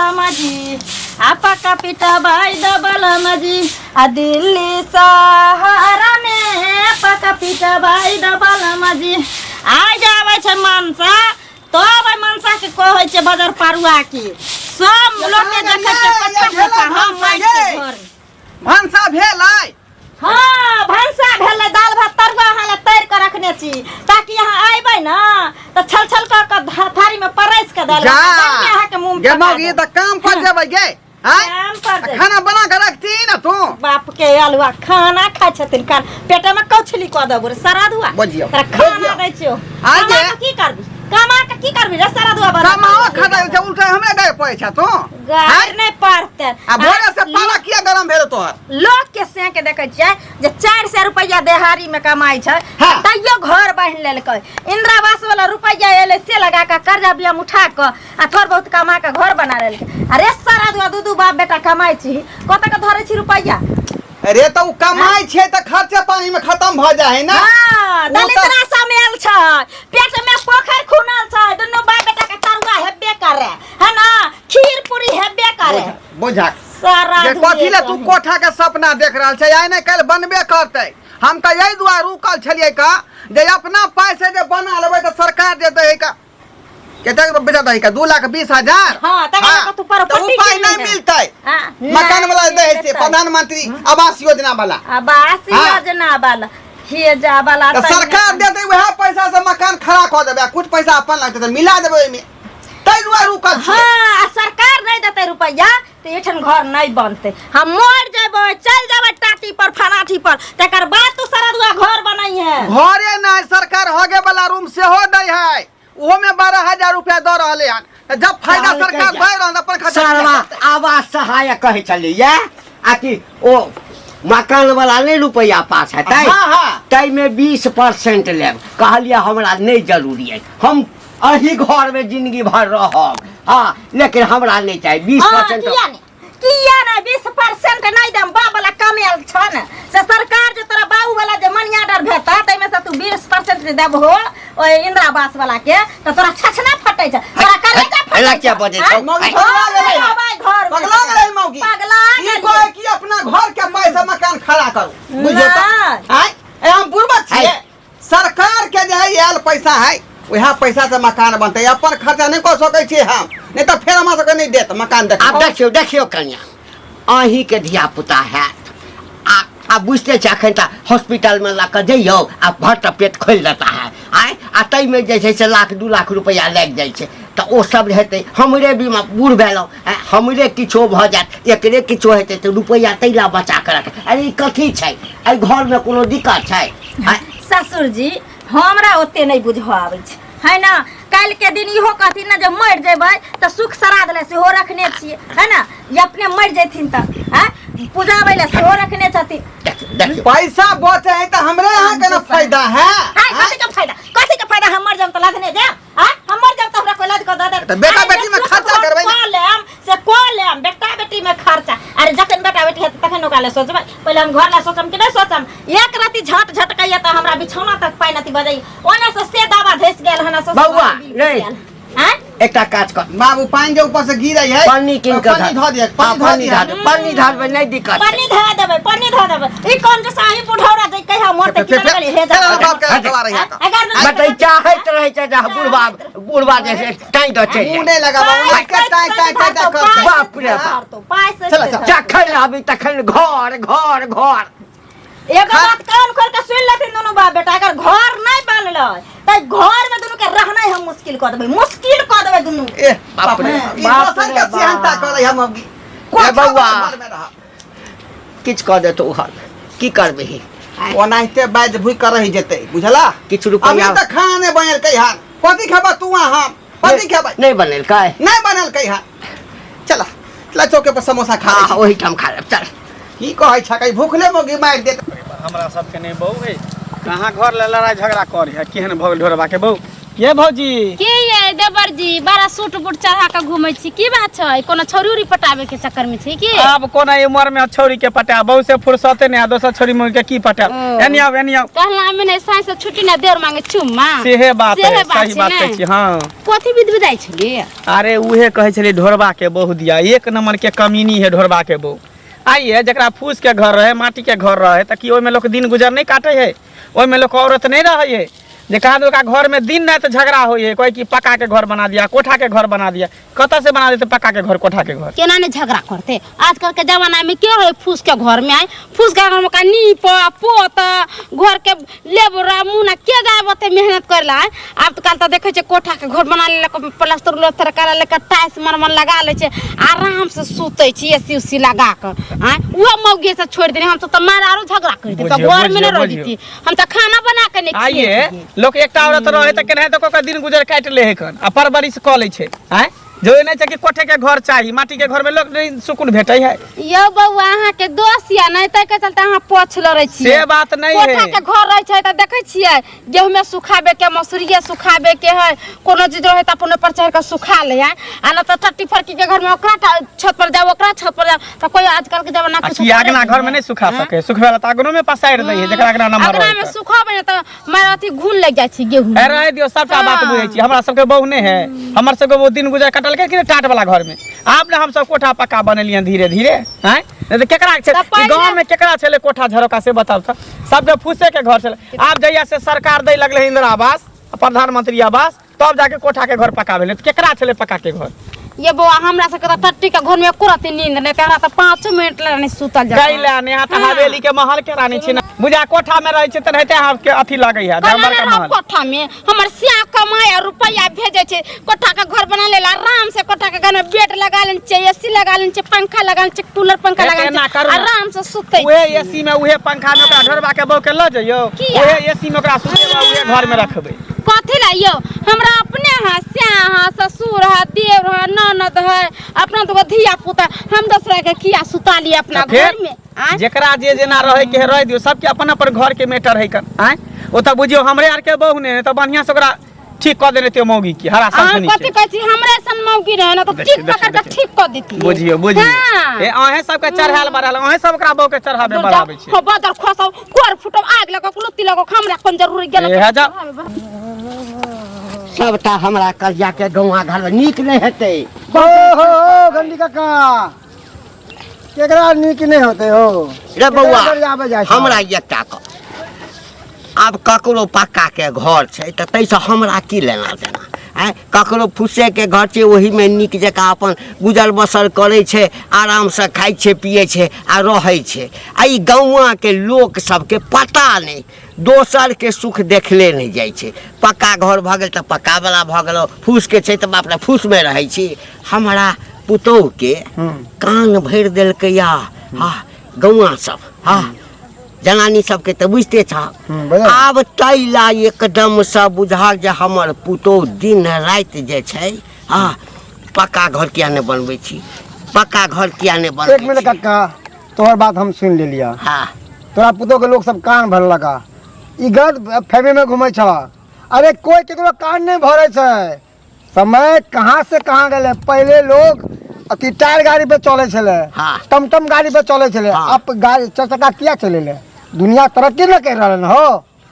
बलम जी, आ पक्का पिटबाई द बलम जी, आ दिल्ली सहारा में पक्का पिटबाई द बलम जी। आइ जे आबै छै मनसा, तब ओहि मनसा के कहै छै बजर पारुआ के सब लोक के देखै छै पक्का पक्का हम माटि के घर। भनसा भेलै? हाँ, भनसा भेलै, दाल भात तरुआ अहाँ लए तैर कऽ रखने छी ताकि अहाँ अयबै ने तऽ छल छल कऽ कऽ थारी में परसि कऽ दालि जा भात गर्मी अहाँके मुँह में गे पका मौगी देब। तऽ काम पर जेबै गे आँय? काम पर जेबै। खाना बना कऽ रखती ने तू। बाप के अलुआ खाना खाइ छथिन, खान पेटे में कौछली कऽ देबो रे सराधुआ। बजियौ, तोरा खाना बजियौ। दै छियौ। आइ कमा जे- कऽ की करबी, कमा कऽ की करबी रे सराधुआ? बना कमाओ खटाइ छै, उल्टा हमरे गाय पड़ै छै तू। गारि नहि पड़तै। आ भोरे से पाला किया गरम भेल तोहर? लोक के से के देखै छियै जे 400 रुपैआ देहारी में कमाइ छै, तैयो घर बान्हि लेलकै। इंदिरा आवास वाला रुपैआ एलै से लगा कऽ कर्जा बियाम उठा कऽ आ थोड़ बहुत कमा कऽ घर बना लेलकै। अरे सारा दुआ दू दू बाप बेटा कमाइ छी, कतऽ के धरै छी रुपैआ? अरे तऽ ओ कमाइ छै तऽ खर्चे पानी में खत्म भऽ जाइ है ना। हाँ, ओ तऽ- दलितरा समेल छै, पेट में पोखरि खुनल छै, दुनू बाप बेटा के तरुआ हेबे करे है ना, खीर पूरी हेबे करे। बुझा सारा जे कथी ले तू दुनिया कोठा के सपना देख रहल छै, आइ नहि काल्हि बनबे करतै। हम तऽ एहि दुआरे रुकल छलियै का जे अपना पाइ से जे बना लेबै तऽ सरकार जे दै है का कतेक रुपया दै है का 2,20,000। हाँ, तकर बाद तू तऽ ओ प्रॉपर्टी पाइ कीन नहि लिहे। मिलतै। हाँ, मकान नहि वाला दै है से मिलतै। प्रधानमंत्री आवास योजना वाला। आवास योजना वाला हे जा वाला तऽ तहिना सरकार देतै वएह पैसा से मकान खड़ा कऽ देबै आ कुछ पैसा अपन लगतै तऽ मिला देबै ओहिमे, ताहि दुआरे रुकल छियै। हाँ, आ सरकार नहीं देते रुपया तो एठन घर नहीं बनते। हम मर जेबै, चल जेबै टाटी पर फलाठी पर, तकर बाद तू सरदुआ घर बनाई है। घरे नहि, सरकार होगे वाला रूम सेहो दै है, ओहो में 12,000 रुपया दऽ रहलै हन। तऽ जब फायदा कहलकै सरकार जे दऽ रहल अपन खर्चा सरवा करतै। आवास सहायक कहै छलैया आ कि ओ मकान वाला नहि रुपैआ पास हेतै? हाँ, हाँ। ताहिमे 20% लेब। कहलियै हमरा नहि जरूरी अछि, हम अही घरमे जिंदगी भर रहब, हाँ, लेकिन हमरा नहि चाही बीस हाँ, परसेंट। किया नहि, किया नहि 20% नहि देम? बाप वाला कमायल छ ने से सरकार जे तोरा बाबू वाला जे मनी ऑर्डर भेटत ताहिमे से तू 20% जे देबहो ओहि इंदिरा आवास वाला के तऽ तोरा छछना फटै छै, तोरा कलेजा फटै एना छै। किया बजै छौ? आँय? मौगी घर पगला गेलै। में रहबै, घर में। पगला गेलै मौगी। पगला ई गेलियै। कहै कि अपना घर के पाइ से मकान खड़ा करू, बुझियौ तऽ। नहि। आँय, ए हम बुड़बक छियै? आँय। सरकार के जे है आयल पैसा है, वएह पैसा से मकान बनतै, अपन खर्चा नहि कऽ सकै छियै हम, नहि तऽ फेर हमरा सबके नहि देत मकान। देख आब देखियौ, देखियौ कनिया, अहीँके धियापुता हैत आ आ बुझिते छै एखन तऽ हॉस्पिटलमे लऽ कऽ जइयौ आ भर पेट खोलि देता है आँय, आ ताहिमे जे छै से लाख 2 लाख रुपैआ लागि जाइ छै। तऽ ओ सब हेतै, हमरे बीमा बूढ़ भेलहुँ आँय, हमरे किछो भऽ जायत, एकरे किछो हेतै तऽ रुपैआ ताहि लए बचा कऽ रख। अरे ई कथी छै? एहि घरमे कोनो दिक्कत छै आँय? ससुर जी, हमरा ओते नहि बुझऽ आबै छै है ना। काल्हि के दिन इहो कहथिन ने जे मरि जेबै तऽ सुख श्राद्ध लए सेहो रखने छियै है ना, ये अपने मरि जेथिन तऽ आँय पूजाबै लए सेहो रखने छथिन। देखियौ, देखियौ। पैसा बचे है तऽ हमरे यहाँ के ना फायदा है। आँय, कथी के फायदा, कथी के फायदा? हम मर जाम तऽ लदने जायब? आँय, हम मर जाम तऽ हमरा कोई लद कऽ दऽ देत? तऽ बेटा अरे बेटी में सुख खर्चा भोग करबै ने। कऽ लेम से कऽ लेम बेटा बेटी में खर्चा। अरे जखन बेटा बेटी हेतै तखन ओकरा लए सोचबै, पहिले हम घर लए सोचम कि नहि सोचम? एक राति झट झटकैया तऽ हमरा बिछौना तक पानि अथी बजैया, ओने से से दावा धसि गेल हन ससुर बौआ, बिल नहीं। गेल। आँय? एकटा काज कर। बाबू, पानि जे ऊपर से गिरै है पन्नी कीन कऽ पन्नी धऽ दिअ। हाँ, पन्नी धऽ पन्नी दिअ। धऽ दे, पन्नी धरबै, नहि दिक्कत छै। पन्नी धऽ देबै, पन्नी धऽ देबै। ई कोन जे साही बुढ़ौरा जे कहिया मरतै की फेर- जाने हे फेर जा। बाप के दवा रही है। अगर बतै चाहैत रहै छै जे बुढ़बा बुढ़बा जे छै टाँगि दऽ चलि मुँह जाय। नहि लगाबा, के टाँय टाँय टाँय टाँय करतै। बाप रे बाप। पाइ से चल, चल। जखन आबी तखन घर घर घर। एगो बात कान खोल के सुन लेथिन दुनू बाप बेटा, अगर घर नहीं बनलै तऽ घर में दुनू के रहनाइ हम मुश्किल कऽ देबै, मुश्किल कऽ देबै दुनू। ए बाप रे ई बाप दोसर रे के सिहंता बाप। करै हम अभी। ए बौआ। घर में रहब। किछु कऽ देतौ हल, की करबिही? ओनाहिते बाजि भूकि कऽ रहि जेतै, बुझला? किछु रुपैआ- अभी तऽ खाना नहि बनेलकै हन। कथी खेबै तू आ हम? कथी खेबै? नहि बनेलकै? नहि बनेलकै हन। चल चल, चौके पर समोसा खा लै हँ छी। ओहिठाम खा लेब, चल। की कहै छ, कहीं भूखले मोगी मारि देत। हमरा सबके नहि बहू है, कहाँ घर ले लड़ाई झगड़ा करे है। केहन भऽ गेल ढोरबा के बहू ये भौजी? के ये? देवर जी बड़ा सूट बूट चढ़ा के घूमै छी की बात छै कोनो छौरी उरी पटाबे के चक्कर में छै की आब कोना उम्र में छौरी के पटा बहु से फुर्सते नहीं आ दोसर छौरी में के की पटा ओ। एनी आउ एनी आउ कहला में नहीं साँझ से छुट्टी ना देर मांगे चुम्मा सेहे बात सेहे है बात सही छै बात ने। कहै छी हाँ कथी विध विदाई छलियै अरे उहे कहै छलै ढोरबा के बहु दिया एक नंबर के कमीनी है ढोरबा के बहु आइए जकरा फूस के घर रहे माटी के घर रहे तऽ की ओहिमे लोक दिन गुजर नहि काटे है ओहिमे लोक औरत नहि रहै है जे कहा ओकरा घर में दिन राति झगड़ा होइ है कोई कि पक्का के घर बना दिया कोठा के घर बना दिया कतऽ से बना देते पक्का के घर कोठा के घर केना नहीं झगड़ा करते आजकल के जमाना में के रहे फूस के घर में आए फूस के घर में का नीप पोत घर के लेबर मुना के जाए ओते मेहनत करे ला आब तो काल तो देखे छे कोठा के घर बना लेलक प्लास्टर उलास्टर करा लेलक टाइल्स मरमर लगा ले छे आराम से सुते छी एसी उसी लगा के आय उहो मौगी से छोड़ देने हम तो मार आरो झगड़ा कर देते बुझियौ, घर में बुझियौ, नहीं रह बुझियौ। देती हम तो खाना बना के नहीं आइए खिएती। लोक एकटा औरत रहे तऽ केनाहितो कऽ कऽ दिन गुजर काटि ले है कन आ परवरिश कऽ लै छै आँय जो नहि छै कि कोठे के घर चाही माटी के घर में लोक नहीं सुकून भेटै है यौ बौआ अहाँ के दोष या नहीं ताहि के चलते अहाँ पोछ लड़ै छियै से बात नहीं कोठा है के घर रहै छै तऽ देखै छियै गेहूँमे सुखाबे के मसूरिये सुखाबे के है कोनो चीज रहै तऽ अपन ओहि पर चढ़ि कऽ सुखा ले है आ नहि तऽ टट्टी फड़की के घर में ओकरा छत पर जाओ ओकरा छत पर जाओ तऽ कोई आजकल के जमाना आ कुछ की अगना घर में नहीं सुखा सके सुखबै ला तऽ अगनो में पसारि दै है जकरा अगना नम्बर अगना में सुखाबै ने तऽ मार अथी घुन लागि जाइ छै गेहूँ ए रहे दियौ सबटा बात बुझै छी हमरा सबके बहु नहि है हमर सबके वो दिन गुजर कटलकै कि टाट वाला घर में आब ने हमसब कोठा पक्का बनेलियन धीरे धीरे आँय नहि तऽ केकरा छै तऽ पहिले- गाँव में केकरा छलै कोठा झरोका से बताउ तऽ सबके फूसे के घर छलै आब जहिया से सरकार दै लगलै इंदिरा आवास प्रधानमंत्री आवास तब जाके कोठा के घर पक्का भेलै तऽ केकरा छलै पक्का के घर ये बौआ हमरा सबके तऽ टट्टी के घर में एको रत्ती नींद नहि तऽ हमरा तऽ पाँचो मिनट लए नहि सुतल जाय कैला नेहा तऽ हवेली के महल के रानी छी ने बुझा कोठा में रहै छै तेनाहिते अहाँके अथी लगै है केना बड़का नहि रहब महल कोठा में हमर सिया कमाय आ रुपैआ भेजै छै कोठा के घर बना लेला आराम से कोठा के घर में बेड लगा लेने छै एसी लगा लेने छै पंखा लगा लेने छै कूलर पंखा लगा लेने एना छै करू ना। आराम से सुतै उहे एसी में उहे पंखा में ओकरा ढोरबा के बहू के लऽ जइयौ किया? उहे एसी में ओकरा सुतेबै उहे घर में रखबै कथी ला यौ हमरा अपने है स्या है ससुर है देवर है ननद है अपना तो धिया पुता हम दोसरा के किया सुता ली अपना तऽ फेर घर में आँय? जेकरा जे जेना रहे के है रह दियौ सबके अपन अपन घर के मैटर है कन आँय ओ तऽ बुझियौ हमरे आर के बहू ने तऽ बढ़िया से ओकरा ठीक कऽ देने ते मौगी की हरा अहाँ संसनी कथी के कहै छी हमरे सन मौगी रहे ना तो देखियौ, ठीक पकड़ के देखियौ। ठीक कऽ देती बुझियौ बुझियौ हाँ। ए अहें सबके चढ़ायल बढ़ायल अहें सब ओकरा बहू के चढ़ाबे बढ़ाबै छी हो बदर खसौ कोर फुटब आग लगो लुत्ती लगो हमरा कोन जरूरी गेल ए, जा। सबटा हमरा कलिया के गौआ घर नीक नहि हेतै ओ हो हो गंडी काका केकरा नीक नहि होतै हो रे बौआ केकरा गरियाबै जाइ छौ? हमरा एकटा कह आब ककरो पक्काके घर छै तऽ ताहिसँ हमरा की लेना देना आँय ककरो फूसेके घर छै ओहीमे नीक जकाँ अपन गुजर बसर करै छै आरामसँ खाइ छै पियै छै आ रहै छै आ ई गौआँके लोक सबके पता नहि दोसरके सुख देखले नहि जाइ छै पक्का घर भऽ गेल तऽ पक्कावला भऽ गेल फूसके छै तऽ बाप रे फूसमे रहै छी हमरा पुतोहुके कान भरि देलकै या हा गौआँ सब हा जनानी सबके तऽ बुझिते छह बुझल। आब ताहि ला एकदमसँ बुझा जे हमर पुतोहु दिन राति जे छै हँ पक्का घर किया नहि बनबै छी पक्का घर किया नहि एक बनबै मिनट छी कक्का तोहर बात हम सुनि लेलियऽ हँ तोरा पुतोह के लोक सब कान भरलक ई गलत फहमी में घूमै छह अरे कोई केकरो कान नहि भरै छै समय कहाँ से कहाँ गेलै पहिले लोग अथी टायर गाड़ी पे चलै छलै हाँ। टमटम गाड़ी पे चलै छलै हाँ। अब गाड़ी चार चक्का किया चलेले दुनिया तरक्की न कर रहल हो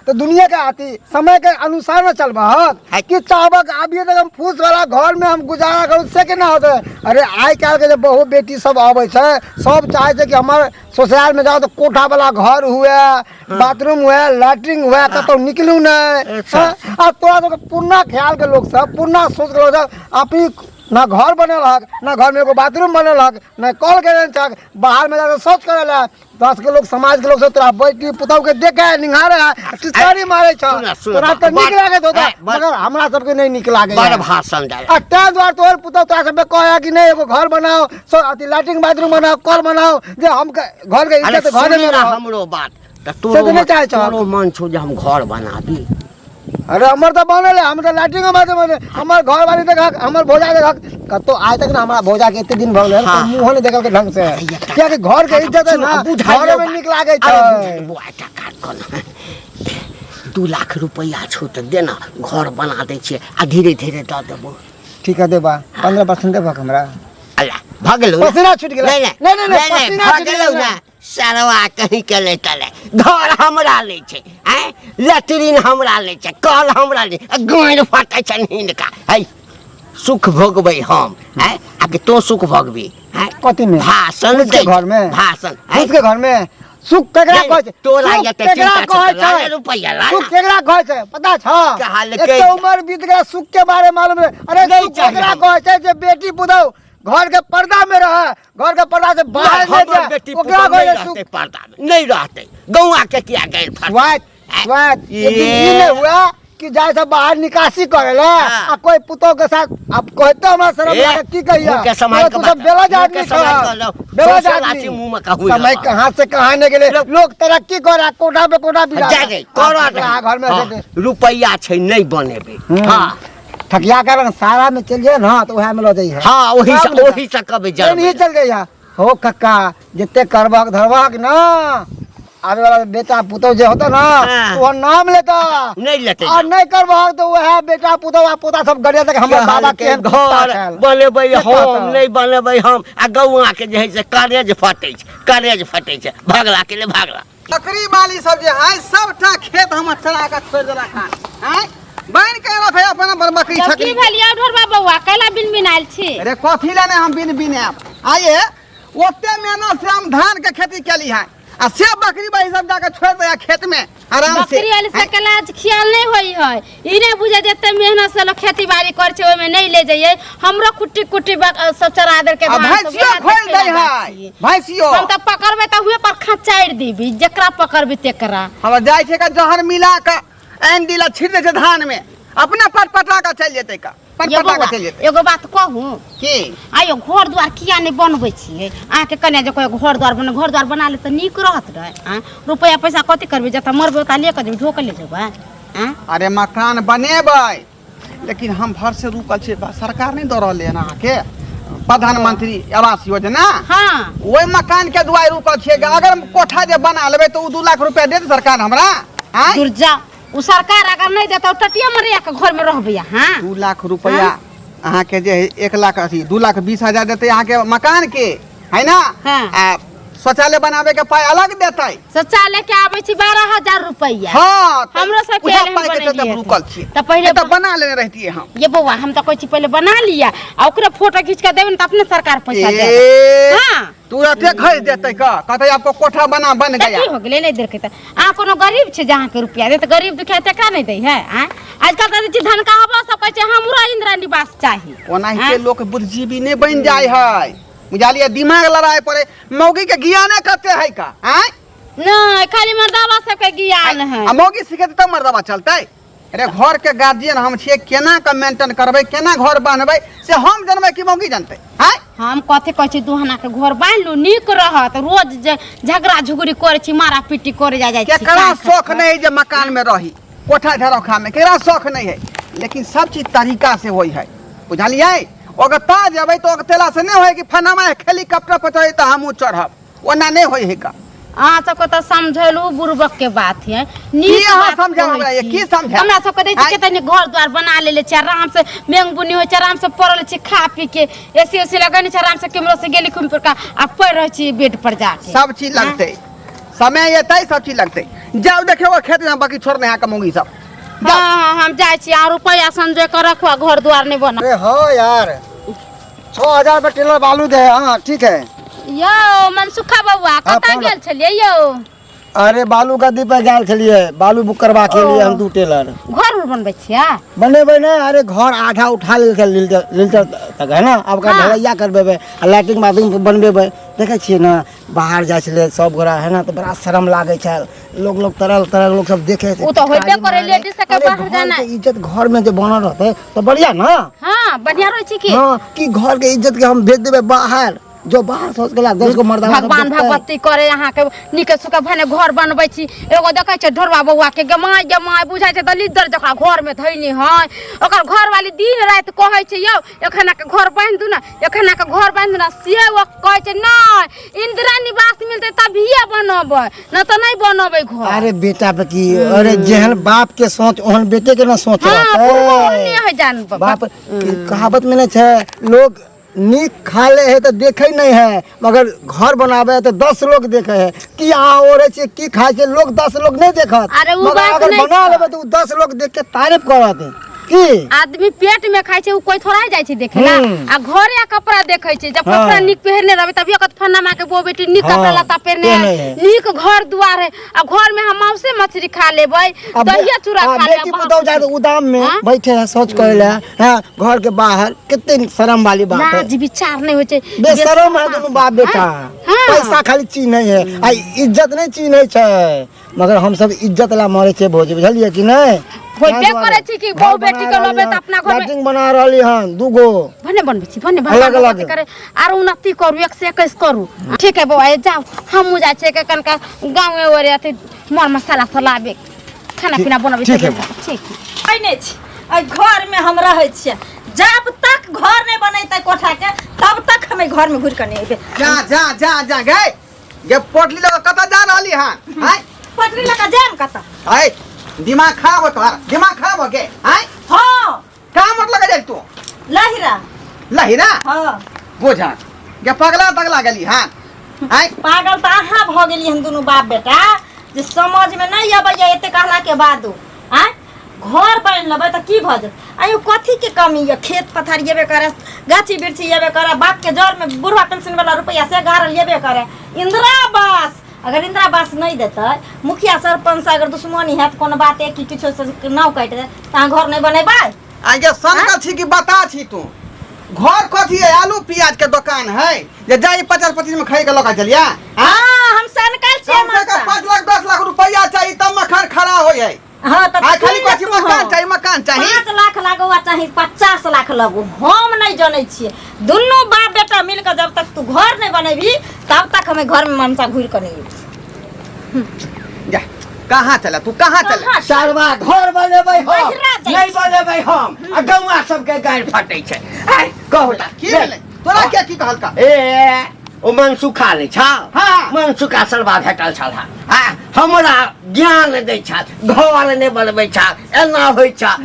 तो दुनिया के अथी समय के अनुसार न चलबहक है। कि चाहबक अभी तक हम फूस वाला घर में हम गुजारा करू से केना होतै अरे आइ काल्हि के जे बहु बेटी सब अबै छै सब चाहै छै कि हमर ससुराल में जाओ तो कोठा वाला घर हुए बाथरूम हुए लैट्रिन हुए कतौ निकलू नहीं अच्छा। हाँ? आ तोरा सबके पुरना ख्याल के लोग सब पुरना सोच के लोग सब अपनी ना घर बनल हक ना घर में एगो बाथरूम बनल हक ना कल के छक बाहर में जाके शौच करे ला दस के लोग समाज के लोग सब तोरा बेटी पुतहु के देखे है निहारे है टिचकारी मारे छ सुन, सुन, तोरा तऽ नीक लागैत होता ए, बड़- मगर हमरा सबके नहीं नीक लागे बड़ भाषण देलक आ ताहि दुआरे तोहर पुतहु तोरा सबके कहै कि नहि एगो घर बनाओ सो अथी लैट्रिन बाथरूम बनाओ कल बनाओ जे हम घर के अरे इज्जत घरे सुनी में ना रहत। हमरो बात तऽ से तोरो तऽ नहि चाहै छह। तोरो मन छौ जे हम घर बनाबी अरे हमर तऽ बनल है हम तऽ लैट्रिन बाथरूम बनल हमर घर वाली देखक हमर भौजा देखक कतौ आइ तक ना हमरा भौजा के एते दिन भऽ गेल हाँ। मुँहो नहि देखल के ढंग से कियाकि घर के इज्जत है ना बुझाइयो घरे में बा- नीक लागै अरे छै बुझाइयो बौआ, एकटा काज कर ना। 2 लाख रुपैआ छौ तऽ देना, घर बना दै छियै आ धीरे धीरे दऽ देबो। ठीक है, देबा। 15% देबक हमरा। अल्लाह, भऽ गेलौ ने? पसीना छूटि गेलै। नहि नहि। नहि, नहि, नहि, नहि, पसीना भऽ छूटि गेलौ गेलै। ने? सरवा कहीं के ले तले घर हमरा लै छै, आँय, लैट्रिन हमरा लै छै, कल हमरा लै, आ गाँड़ फटै छनि हिनका। है, सुख भोगबै हम, आँय, आ कि तोँ सुख भोगबी, आँय? कथी में? भाषण फूस के दै घर में? भाषण, आँय? फूस के घर में सुख केकरा नहि, कहै छै? तोरा सुख एते केकरा चिन्ता छौ कहै तऽ ला छै? ने रुपैआ, ला सुख ने। केकरा कहै छै पता छौ? कहलकै एते उम्र बीत गेल, सुख के बारे में मालूम नहीं। अरे, नहीं सुख चाहिए केकरा हमरा। कहै छै? जे बेटी पुतहु घर के पर्दा में रहे, घर के पर्दा से बाहर नहीं हमर जाए, बेटी ओकरा पुतहु कहै नहि छै सुख। रहतै, पर्दा में नहीं रहतै। गौआ के किया गैल फटतै? स्वाद स्वाद एक दिन ई नहीं हुआ कि जाए से बाहर निकासी करे ला आ कोई पुतोह के साथ। अब कहते हमरा शर्म ए, लागे, की कहिया? मुँह के सम्हाल तू के सब बात बेलज मुँह आदमी के सम्हाल छह। के लो। बेलज सौंसे आदमी। लाठी मुँह में कहू समय लगा। कहाँ से कहाँ नहीं गेले। लोग तरक्की कर, कोठा पे कोठा बिरा जा रे, कर घर में हाँ, से रुपैआ छै, नहीं बनेबै। हाँ। ठकिया के रंग सारा में चल जाए ना तो वह में लो जाइए। हाँ, ओही से सब ले ओही से कभी नहीं जरबै। चल गई हो कक्का, जितने करबक धरबक ना, आवे वाला बेटा पुतोह जे होता ना, हाँ। तो वो नाम लेता। नहीं लेते। और नहीं करबक तो वह बेटा पुतोह आ पोता सब गरिया तक हमर बाबा के केहन कुत्ता घर छल। बनेबै से हम कहता। नहीं बनेबै हम। आ गौआ के जे है से करेज फटै छै, करेज फटै छै। भगला के ले भगला। बकरी वाली सब जे है, सबटा खेत हमर चरा के छोड़ि देलक हन। आँय, बनि के रखे अपन अपन बकरी तब की छकरी। भेल यौ ढोरबा बौआ, कैला बिन बिनायल छी? अरे, कथी लए नहि हम बिन बिनायब? आइए ओते मेहनत से हम धान के खेती केली है आ से बकरी वाली सब जाके छोड़ दे खेत में आराम से। बकरी वाली सबके लाज ख्याल नहीं होई है। ई नहीं बुझे जते मेहनत से लोग खेती बाड़ी करे छै, ओहिमे नहीं ले जाइए। हमरो कुट्टी कुट्टी सब चरा देल के आ धान सब भैंसियो ओकरा खोल देखै दै लए है छियै। भैंसियो। हम तऽ पकड़बै तऽ हुए पर खचारि देबी, जेकरा पकड़बी तेकरा। हमरा जाइ छै का जहर मिला के आनि दिला, छीट दै छै धान में, अपना पट पटा के चलि जेतै का पट ये पटा के बौआ, चलि जेतै। एगो बात कहूँ? की? आयो, घर द्वार किया नहीं बनबै छियै? अहाँके कन्या जे कोइ घर द्वार बने, घर द्वार बना ले तऽ नीक रहत रहे। आँय, रुपैआ पैसा कथी करबै? जतऽ मरबै ओतऽ ले कऽ जेबै, ढोक ले जेबै? आँय। अरे, मकान बनेबै, लेकिन हम भर से रुकल छियै। सरकार नहि दऽ रहलै हन अहाँके प्रधानमंत्री आवास योजना। ओहि मकान के दुआरि रुकल छियै। अगर कोठा जे बना लेबै तऽ ओ 2 लाख रुपया देत सरकार हमरा, आँय? दूर जा, ओ सरकार अगर नहीं देता, टटिया मरिया के घर में रहबै अहाँ। 2 लाख रुपया अहाँके जे है, 1 लाख अथी 2 लाख 20 हजार देतै अहाँके मकान के, है ना? हाँ। आ शौचालय बनाबे के पाइ अलग देतै। शौचालय के आबै छै 12,000 रुपैआ। हाँ, तऽ हमरो सबके उएह एहन पाइ के चलते बनेलियै। रुकल छियै। तऽ पहिले नहि तऽ बना लेने रहितियै हम। ये बौआ, हम तऽ कहै छी पहिले बना लिअ आ ओकरे फोटो खींच के देबै ने तऽ अपने सरकार पैसा देत। ए, हाँ। तुरते खरीद देतै, का कहतै आपको कोठा बना बन तऽ गया। की हो गेलै नहि देलकै तऽ? अहाँ कोनो गरीब छै जे अहाँके रुपया देत? गरीब दुखिया तकरा नहि दै है? आँय, आजकल तऽ दै छै धनकहबा सब कहै छै हमरो इंदिरा निवास चाही। ओनाहिते आँय? लोक बुद्धिजीवी नहि बनि जाइ है, बुझलियै? दिमाग लड़ाए पड़े। मौगी के ज्ञाने कते है का, आँय? नहि, खाली मर्दाबा सबके ज्ञान है। आ मौगी सिखेतै तब मर्दाबा चलतै। अरे, घर के गार्जियन हम छियै, केना के मेंटेन करबै, केना घर बान्हबै, से हम जानबै कि मौगी जानतै, आँय? हम कथी कहै छी, दुहना के घर बान्हि लू, नीक रहत। रोज जे झगड़ा झुगड़ी करै छी, मारा पीटी करे जा जाइ छी। केकरा काय शौख नहीं है जे मकान में रही, कोठा झरोखा में केकरा शौख नहीं है? लेकिन सब चीज तरीका से होई है, बुझलियै? ओगता जेबै तऽ ओगतेला से नहीं होय कि फनामा हेलीकॉप्टर पर चढ़े तऽ हमहूँ चढ़ब, ओना नहीं होय है का। अहाँ सबके तऽ समझेलू बुड़बक के बात है। की अहाँ बात समझाउ कहै हमरा ये? छी। की समझाउ? हमरा सबके दै छी आँय? के तनी घर द्वार बना लेले छी, आराम से मेंग बुनी होइ छै, आराम से पड़ल छी, खा पी के एसी उसी लगेने छी, आराम से केम्हरो से गेली घुमि फिर के आ पड़ि रहै छी बेड पर जाके। सब चीज लगतै, समय एतै सब चीज लगतै। जाउ देखियौ खेत में बाकी छोड़ने अहाँके मौगी सब। हाँ हाँ, हम जाइ छी। आ रुपैआ संजोय के रखू आ घर द्वार नहि बना। अरे हाँ यार, 6000 पे टेलर बालू दे। हाँ, ठीक है। यौ मनसुखा बौआ, कतऽ फोन गेल छलियै यौ? अरे, बालू गद्दी पर गेल छलियै, बालू बुक करबा के लिए हम दू टेलर। घर उर बनबै छियै? बनेबै ने। अरे, घर आधा उठा लेल छै, लिल्टर लिल्टर तक है ना। आब ओकरा ढलैया करबेबै आ लैट्रिन बाथरूम बनबेबै। देखै छियै ने, बाहर जाइ छलै सब गोरा है ना, तऽ बड़ा शरम लागै छल। लोग लोग तरह तरह लोग सब देखे। ओ तऽ होइबे करै, लेडीज सबके अरे, बाहर घर जाना। के इज्जत घर में जे बनल रहतै तऽ बढ़िया ना। हाँ, बढ़िया रहै छै की। हाँ, कि घर के इज्जत के हम भेज देबै बाहर? जो बाहर सोच गेला 10 गो मर्दाना सब भगवान देखतै। भगवती करे अहाँके नीके सुखे भने घर बनबै छी। एगो देखै छै ढोरबा बौआ के गमाय गमाय बुझाइ छै दलिदर जकरा घर में धैने है। ओकर घरवाली दिन राति कहै छै यौ एखन के घर बान्हि दू ना, एखन के घर बान्हि दू ना, से ओ कहै छै नहि इंदिरा निवास मिलतै तभिए बनबै, न तऽ नहि बनबै घर। अरे बेटा बेटी, अरे जेहन बाप के सोच ओहन बेटे के ना सोच हाँ, रहतै। बुढ़बो ओहने है जान बाप कहावत में नहीं छै लोग नीक खा ले है तो देखे नहीं है, मगर घर बनावे है तो 10 लोग देखे है कि अहाँ ओढ़े छियै की खाए छियै, लोग 10 लोग नहीं देखत। अरे उ मगर बात अगर नहीं बना छै। लेबै तो उ 10 लोग देख के तारीफ करत की। आदमी पेट में खाय छै उ कोई थोड़ा जाय छै देखे ला, आ घरे आ कपड़ा देखे छै। जब कपड़ा नीक पहिरने रहबै तभिए कहत फन्ना माँ के बो बेटी नीक कपड़ा लत्ता पहिरने है, पहिरने है। नीक घर दुआर है। आ घर में हम मांसे मछली खा लेबै, आ दहिया चूड़ा आ खा बेटी लेबै। पुतहु जाय तऽ उदाम में हाँ? बैठे है शौच करे ला, हाँ, घर के बाहर कितने शर्म वाली बात है। लाज विचार नहीं होइ छै, बेशरम है दुनू बाप बेटा। हाँ। पैसा खाली चिन्है है आ इज्जत नहीं चिन्है छै, मगर हम सब इज्जत ला मरे छै भौजी, बुझलियै कि नहीं? होइबे ताहि दुआरे करै छै कि घर बहु बेटी के बना लबै रहली तऽ अपना घर में लैट्रिन बना रहली हन दूगो। भने बनबै छी, भने अलग भगवान अलग। करे आर उन्नति करू, 1 से 21 करू। ठीक है बौआ, जाओ हमहूँ जाइ छियै के कनका गाँवे ओरे अथी मर मसाला सब लाबे, खाना पीना बनबै ठीक है। ठीक नहि छी एहि घर में हम रहै छियै, जब तक घर नहीं बनेतै कोठा के तब तक हम एहि घर में घुरि कऽ नहि एबै। जा जा जा जा गए ये पोटली लऽ कऽ कतऽ जा रहली हन? आँय? पोटली लऽ कऽ जायब कतऽ? आँय, दिमाग खराब हो तोहर, दिमाग खराब हो गे। आँय? हाँ। कहाँ मोट लगा जाय तू? लहिरा। लहिरा? हाँ। बोझा गे पगला तगला गेली हन। आँय? पागल तऽ अहाँ भऽ गेली हन दुनू बाप बेटा, जे समझ में नहीं अबैया एते कहला के बादो। आँय? घर बनि लेबै तऽ की भऽ जेतै? आयो कथी के कमी यऽ? खेत पथार येबे करे, गाछी बिरछी येबे करे, बाप के जर में बुढ़वा पेंशन वाला रुपया से गारल येबे करे। इंदिरा आवास अगर इंदिरा आवास नहीं देतै, मुखिया सरपंच से अगर दुश्मनी हैत कोनो बात कि किछो से नाव काटि दे तऽ अहाँ घर नहीं बनेबै? आगे सनकल छी कि बता छी तू? घर कथी है? आलू प्याज के दुकान है जे जाई 50-25 में खरीद के लऽ के चलिया। हाँ, हम सनकल छियै कम से कम मनसा। 5 लाख 10 लाख रुपया चाहिए तब मकान खड़ा होय है। हाँ, तऽ आ खाली सुनि कहै छी तू मकान हम। चाही, मकान चाही। 5 लाख लागू आ चाही 50 लाख लागू, हम नहीं जनै छियै। दुनू बाप बेटा मिल के जब तक तू घर नहीं बनेबी तब तक हमें घर में मनसा घुरि के नहीं एबै। जा, कहाँ चला तू, कहाँ चला? कहाँ चला? सरवा घर बनेबै हम, बहिरा जाइ नहीं छै। बनेबै हम, आ गौआ सबके गारि फटै छै। आइ, कहू तऽ, की भेलै? तोरा के की कहलका? ए, ओ मनसुखा नहि छौ? हाँ। मनसुखा सरवा भेटल छल। हाँ, हमरा ज्ञान दै छल, घर नहि बनबै छल, एना होइ छल,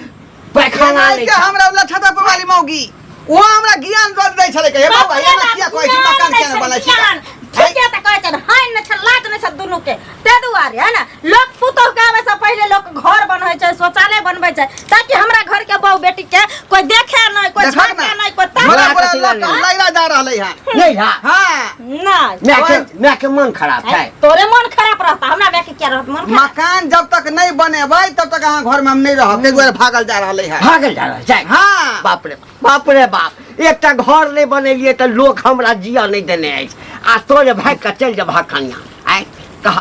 पैखाना एना नहि के छल। हमरा वाला छता पर वाली मौगी, ओ हमरा ज्ञान दऽ दै छलै के, हे बाबा, बाप रे एना बाप, किया कहै छी, ज्ञान मकान दै किया नहि छै, बनै छी? ज्ञान। ठीके तऽ कहै छै, हानि नहि छै, लाज नहि छै दुनू के। ताहि दुआरे है ना, लोक पुतोह के आबै से पहिले लोक घर बनबै छै, शौचालय बनबै छै, ताकि हमरा घर के बहु बेटी के कोई देखे नहि, कोई देखक झांके ना। नहि, कोई ताके बड़ा हमरा बड़ा कथी लोक लए? लैला जा रहलै हन। नहि हा। हाँ। नहि। माय के मन खराब छै। तोरे मन खराब रहता, हमरा माय के किया रहत मन खराब? मकान जब तक नहीं बनेबै तब तक अहाँ घर में हम नहीं रहब, ताहि दुआरे भागल जा रहलै हन। भागल जा रहल छै। हाँ। बाप रे बाप, बाप रे बाप, एकटा घर नहि बनेलियै तऽ लोक हमरा जिया नहि देने अछि, आ तोरे भागि कऽ चलि जेबह कनिया। आँय, कह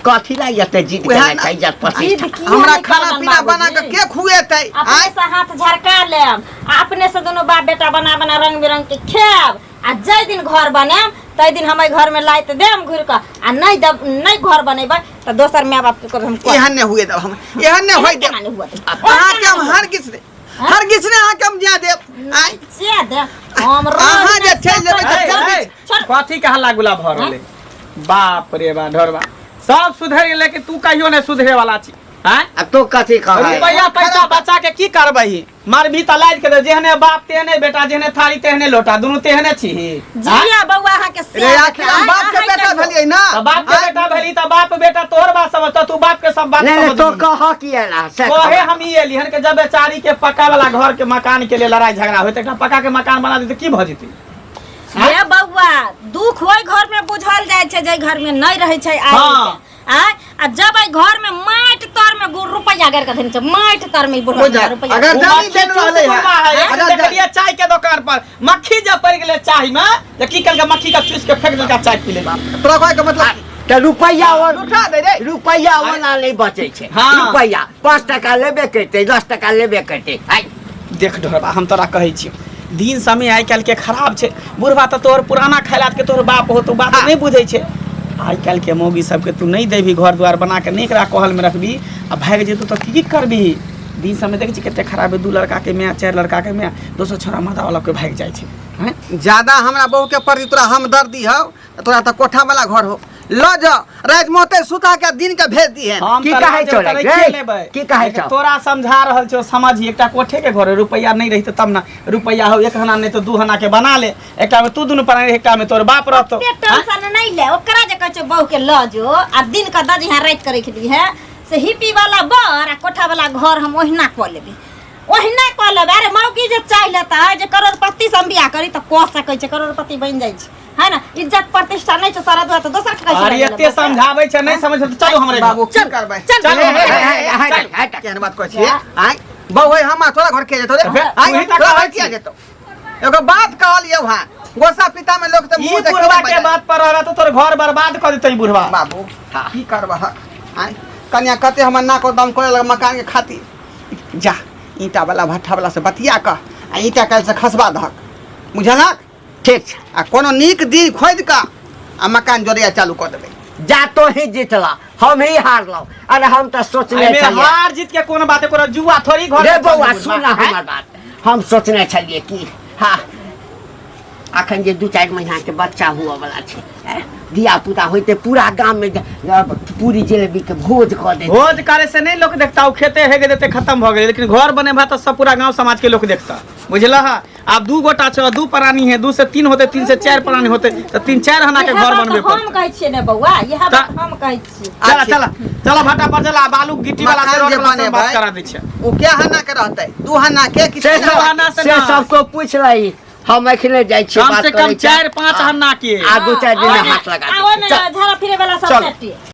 कथी ला एते जिद उएह केने ना। छै इज्जत प्रतिष्ठा? जिद किया हमरा नहि खाना करबन पीना बना बाबूजी? के के खुएतै? अपने आँय? से हाथ झरका लेब, आ अपने से दुनू बाप बेटा बना बना रंग बिरंग के खायब, आ जाहि दिन घर बनायब ताहि दिन हम एहि घर में लाइत देब घुरि कऽ, आ नहीं दब, नहीं घर बनेबै तऽ दोसर माय बाप के कहबै हम कऽ। एहन नहि हुए देब हम, एहन नहि होय देब। केना नहि हुए देब? अहाँके हम हर किछु दे, हर किछु नहि अहाँके हम जिया देब। आँय? जिया देब। हम रोज अहाँ जे चलि जेबै तऽ ए, चलि ए, कथी के हल्ला गुल्ला भऽ रहलै? बाप रे बा, ढोरबा सब सुधरि गेलै कि तू कहियो नहि सुधरे वाला छी? आँय? आ तो कथी कहै? रुपैआ पैसा बचा के की करबही? मरबी तऽ लादि के दे, जेहने बाप तेहने बेटा, जेहने थारी तेहने लोटा, दुनू तेहने छीही। जिया बौआ अहाँके से रे, आखिर हम बाप के बेटा भेलियै ना? तऽ बाप के बेटा भेली तऽ बाप बेटा तोहर बात समझतौ, तू बाप के सब बात नहीं नहीं, तो समझबही। कह की एला से कहे कह। हम ई एली हन के जब बेचारी के पक्का वाला घर के मकान के लिए लड़ाई झगड़ा होय, तऽ एकटा पक्का के मकान बना देतै की भऽ जेतै? हे बौआ, दुख ओहि घर में बुझल जाइ छै जाहि घर में नहीं रहै छै आइ हाँ। आय, आ जब एहि घर में माटि तर में गुड़ रुपैया गाड़ि के धने छै, माटि तर में ई बुढ़वा बुझल। रुपैया अगर ओ जमीन मक्खी देने रहलै चूस बुढ़वा है, एक अगर दिन देखलियै चाय के दुकान पर मक्खी जब पड़ि गेलै चाय में, तऽ की केलकै, मक्खी के चूस के फेंक देलकै, चाय पी लेलकै। तोरा कहै के मतलब तऽ रुपैया और उठा दे रे। रुपैया वाला नहीं बचै छै। हाँ। रुपैया 5 टका लेबे करतै, 10 टका लेबे करतै। आइ देख ढोरबा, हम तोरा कहै छियौ, दिन समय आइ काल्हि के खराब छै। बुढ़वा तऽ तोहर पुराना खैलात के तोहर बाप हो, तो बात नहीं बुझै छै। आइ काल्हि के मौगी सबके तू नहीं देबही, घर द्वार बना के नहीं एकरा कहल में रखबी आ भागि जेतौ तऽ की करबी? दिन समय देखै छी कते खराब है, 2 लड़का के माय, 4 लड़का के माय, दोसर छोरा माता वाला के भागि जाइ छै। हैं? ज्यादा हमरा बहू के प्रति तोरा हमदर्दी हौ त तोरा त कोठा वाला घर हो, ल जा राति में ओतै सुता के दिन के भेज दी है। हम की तऽ कहै राज छौ तऽ रे? रखिए लेबै। की कहै लेकिन छौ? तोरा समझा रहल छौ, समझ। एकटा कोठे के घर रुपैआ नहीं रही तब ना रुपैआ हो, 1 हना नहीं तो 2 हना के बना ले, एकटा में तू दुनू प्राणी, एकटा में तोर बाप रहतो। ओते टेंशन नहीं ले, ओकरा जे कहै छौ बहू के ल जो आ दिन के दज यहाँ राति के रख दी है, से हिपी वाला बर आ कोठा वाला घर हम ओहिना कऽ लेबै, ओहिना कऽ लेबै। अरे मौगी जे चाहि लेतै जे करोड़पति से हम बियाह करी तऽ कऽ सकै छै, करोड़पति बनि जाइ छै, है ना? इज्जत प्रतिष्ठा नहीं छै सारा दुआ तऽ दोसर के कैसे अरे लऽ एते लेबै? समझाबै छै नहीं समझ तऽ चलू हमरे घर। बाबू की करबै? चल चल हे, हे, हे, हे, हे, हे, केहन बात कहै छियै? आँय बहू है हमरा तोरा घर के जेतौ रे? बे, आँय तूही तऽ तोरा घर कहै किया छी। जेतौ? एगो बात कहलियौ हँ, गोसा पिता में लोग तऽ ई मुँह देखै बुढ़वा लए के बजाय। बात पर रहला तऽ तोर घर बर्बाद कऽ देतै ई बुढ़वा। बाबू की करबह? आँय कनिया कते हमर नाको दम करे लग मकान के खातिर। जा ईंटा वाला भट्ठा वाला से बतिया कऽ आ ईंटा काल्हि से खसबा दहक, बुझलक? ठीक छै। आ कोनो नीक दिन खोजि कऽ आ मकान जोड़ैया चालू कऽ देबै। जा तो ही जीतला, हम ही हारलहुँ। अरे हम तऽ सोचने एहिमे छलियै हार जीत के कोनो बात, कोनो जुआ थोड़ी घर रे में चल बौआ जेबू, सुन हैं? हमर बात, हम सोचने छलियै कि हाँ अखन जे 2-4 महीना के बच्चा हुअ वाला छै, धिया पुता होइते पूरा गाम में पूरी जिलेबी के भोज कऽ देते। भोज करे से नहीं लोग देखता, ओ खेते हेगे देते खत्म भऽ गेलै, लेकिन घर बनेबा तऽ सब पूरा गांव समाज के लोग देखता, बुझलह? आब 2 गोटा छौ, 2 प्राणी है, 2 से 3 होते, 3 से 4 प्राणी होते, तऽ 3-4 हना के इएह घर बात बनबे हम पड़तै। कहै छियै ने बौआ, इएह बात हम कहै छियै। चला चला चला भाटा पर चला, बालू गिट्टी वाला से मकान रोड जे वाला से बात बनेबै, करा दै छियै। ओ क्या हना के रहतै? 2 हना के कि से तीन सब हना के? हना से से ना। सबको पूछ रही, हम अखने जाइ छियै कम बात से कम करै छियै। 4-5 हना के। आ 2-4 दिन हाथ लगा आ दै ओहिमे छियै। चल। झाड़ा फिरे वाला सब चल। सेटी।